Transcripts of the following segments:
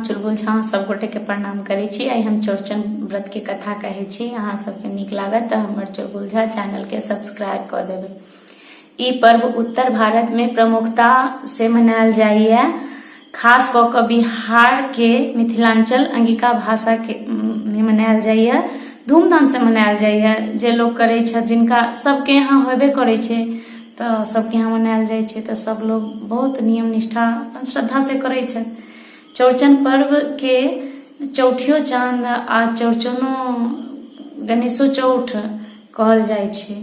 चुलबुल झा सब गोटे के प्रणाम करै छी। आइ हम चौरचन व्रत के कथा कहै छी। अहाँ सबके नीक लागत तऽ हमर चुलबुल झा चैनल के सब्सक्राइब कऽ देबै। ई पर्व उत्तर भारत में प्रमुखता से मनायल जाइए। खास कऽ कऽ बिहार के मिथिलांचल अंगिका भाषा के में मनायल जाइए, धूमधाम से मनायल जाइए। जे लोग करै छथि, जिनका सबके यहाँ होबे करै छै, तऽ सबके यहाँ मनायल जाइ छै, तऽ सब लोग बहुत नियम निष्ठा अपन श्रद्धा से करै छथि। चौरचन पर्वके चौठियो चाँद आ चौरचनो गणेशो चौठ कहल जाइ छै।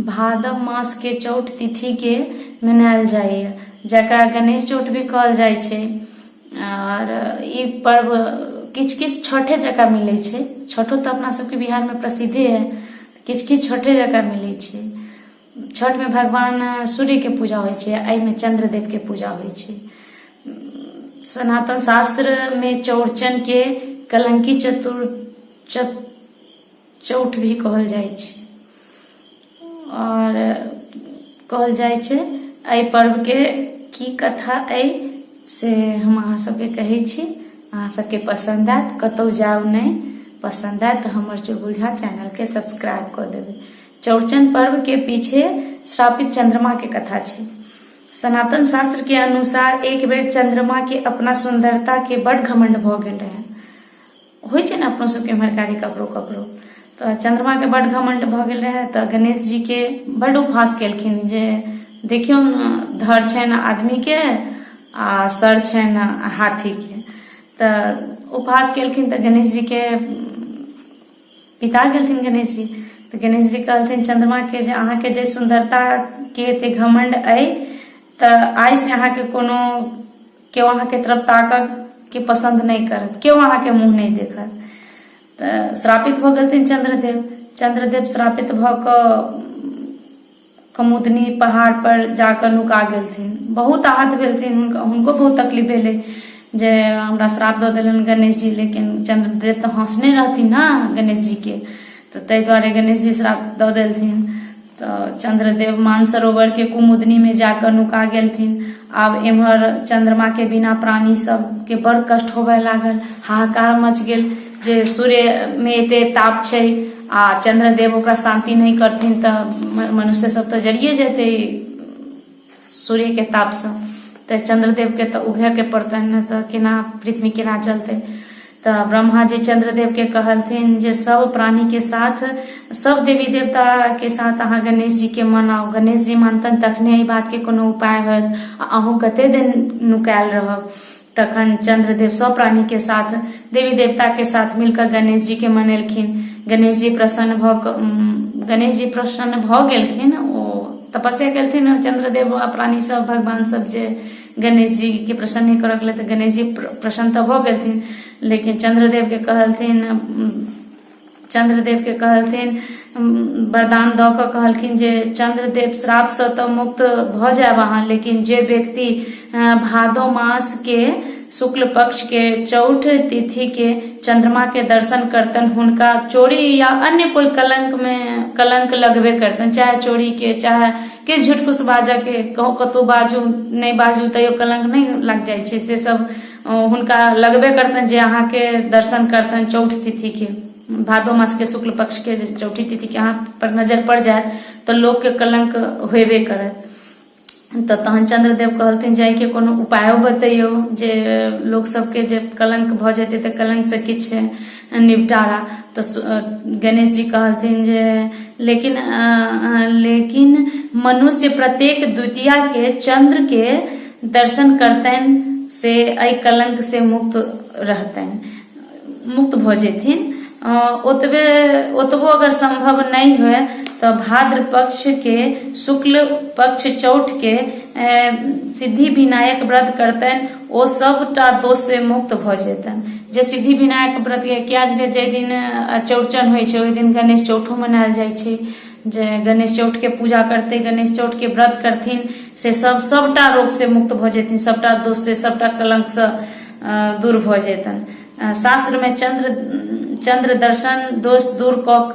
भादव मासके चौठ तिथिके मनायल जाइए, जकरा गणेश चौठ भी कहल जाइ छै। आओर ई पर्व किछु किछु छठे जकाँ मिलै छै। छठो तऽ अपना सबके बिहारमे प्रसिद्धे हइ। किछु किछु छठे जकाँ मिलै छै। छठमे भगवान सूर्यके पूजा होइ छै, एहिमे चन्द्रदेवके पूजा होइ छै। सनातन शास्त्रमे चौरचनके कलंकी चतुर चौठ भी कहल जाइ छै आओर कहल जाइ छै। एहि पर्वके की कथा अइ से हम अहाँ सबके कहै छी। अहाँ सबके पसन्द आयत। कतहु जाउ नहि। पसन्द आयत तऽ हमर चुलबुल झा चैनलके सब्सक्राइब कऽ देबै। चौरचन पर्व के पीछे श्रापित चंद्रमा के कथा छै। सनातन शास्त्र के अनुसार एक बेर चंद्रमा के अपना सुंदरता के बड़ घमंड भऽ गेल रहै। होइ छै ने अपनो सबके एम्हरकारी ककरो ककरो। तऽ चंद्रमा के बड़ घमंड भऽ गेल रहै, तऽ गणेश जी के बड उपहास केलखिन जे देखियौ ने, धर छनि आदमी के आ सर छनि हाथी के। तऽ उपहास केलखिन, तऽ गणेश जी के पिता गेलखिन गणेश जी। तऽ गणेश जी कहलथिन चंद्रमाके जे अहाँके जे सुन्दरताके एते घमण्ड अइ, तऽ आइसँ अहाँके कोनो केओ अहाँके तरफ ताकऽके पसन्द नहि करत, केओ अहाँके मुँह नहि देखत। तऽ श्रापित भऽ गेलथिन चंद्रदेव। चंद्रदेव श्रापित भऽ कऽ कमुदनी पहाड़ पर जाकऽ नुका गेलथिन। बहुत आहत भेलथिन हुनका, हुनको बहुत तकलीफ भेलै जे हमरा श्राप दऽ देलनि गणेश जी। लेकिन चंद्रदेव तऽ हँसने रहथिन ने गणेश जीके, तऽ ताहि दुआरे गणेश जी श्राप दऽ देलथिन। तऽ चंद्रदेव मानसरोवरके कुमुदनीमे जाकऽ नुका गेलथिन। आब एम्हर चंद्रमाके बिना प्राणी सबके बड़ कष्ट होबय लागल। हाहाकार मच गेल जे सूर्यमे एते ताप छै आ चंद्रदेव ओकरा शान्ति नहि करथिन, तऽ मनुष्य सब तऽ जरिए जेतै सूर्यके तापसँ। तऽ चंद्रदेवके तऽ उगयके पड़तनि ने, तऽ केना पृथ्वी केना चलतै? तऽ ब्रह्मा जी चंद्रदेवके कहलथिन जे सब प्राणीके साथ, सब देवी देवताके साथ अहाँ गणेश जीके मनाउ। गणेश जी मानतनि तखने एहि बातके कोनो उपाय होयत, आ अहूँ कते दिन नुकायल रहब? तखन चंद्रदेव सब प्राणीके साथ, देवी देवताके साथ मिलकऽ गणेश जीके मनेलखिन। गणेश जी प्रसन्न भऽ गेलखिन। ओ तपस्या केलथिन चंद्रदेव आ प्राणी सब, भगवान सब, जे गणेश जी के प्रसन्न करऽ के लेल। तऽ गणेश जी प्रसन्न तऽ भऽ गेलथिन, लेकिन चंद्रदेव के कहलथिन, वरदान दऽ कऽ कहलखिन जे चंद्रदेव, श्रापसँ तऽ मुक्त भऽ जायब अहाँ, लेकिन जे व्यक्ति भादो मास के शुक्ल पक्ष के चौठ तिथि के चंद्रमा के दर्शन करतन, हुनका चोरी या अन्य कोई कलंक में कलंक लगबे करतन, चाहे चोरी के, चाहे किछु झूठ फूस बाजऽ के, कहूँ कतहु बाजू नहि बाजू, तैयो कलंक नहि लागि जाइ छै, से सब हुनका लगबे करतनि जे अहाँके दर्शन करतनि चौठ तिथिके। भादो मासके शुक्ल पक्षके जे चौठी तिथिके अहाँ पर नजर पड़ि जायत, तऽ लोकके कलंक होबे करत। तऽ तहन चंद्रदेव कहलथिन जे एहिके कोनो उपायो बतैयौ जे लोक सबके जे कलंक भऽ जेतै, तऽ कलंकसँ किछु निपटारा। तऽ गणेश जी कहलथिन जे लेकिन लेकिन मनुष्य प्रत्येक द्वितीया के चंद्र के दर्शन करतनि, से एहि कलंक से मुक्त रहतनि, मुक्त भऽ जेथिन। ओतबे ओतबो अगर सम्भव नहि हुए, तऽ भाद्र पक्ष के शुक्ल पक्ष चौठ के सिद्धि विनायक व्रत करतनि, ओ सबटा दोष से मुक्त भऽ जेतनि। जे सिद्धि विनायक व्रत के, किएक जे जाहि दिन चौड़चन होइ छै, ओहि दिन गणेश चौठो मनायल जाइ छै। जे गणेश चौठ के पूजा करतै, गणेश चौठ के व्रत करथिन, से सब सबटा रोग से मुक्त भऽ जेथिन, सबटा दोष से, सबटा कलंक से दूर भऽ जेतनि। शास्त्र में चंद्र चंद्र दर्शन दोष दूर कऽ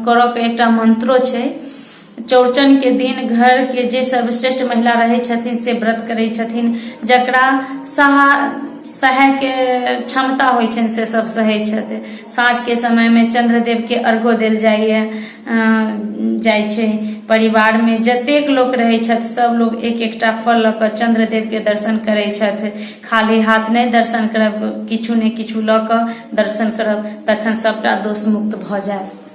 करऽ के एकटा मंत्रो छै। चौड़चन के दिन घर के जे सर्वश्रेष्ठ महिला रहै छथिन, से व्रत करै छथिन, जकरा सहा सहयके क्षमता होइ छनि से सब सहै छथि। साँझके समयमे चन्द्रदेवके अर्घो देल जाइए जाइ छै। परिवारमे जतेक लोक रहै छथि सब लोक एक एकटा फल लऽ कऽ चन्द्रदेवके दर्शन करै छथि। खाली हाथ नहि दर्शन करब, किछु ने किछु लऽ कऽ दर्शन करब, तखन सबटा दोष मुक्त भऽ जायत।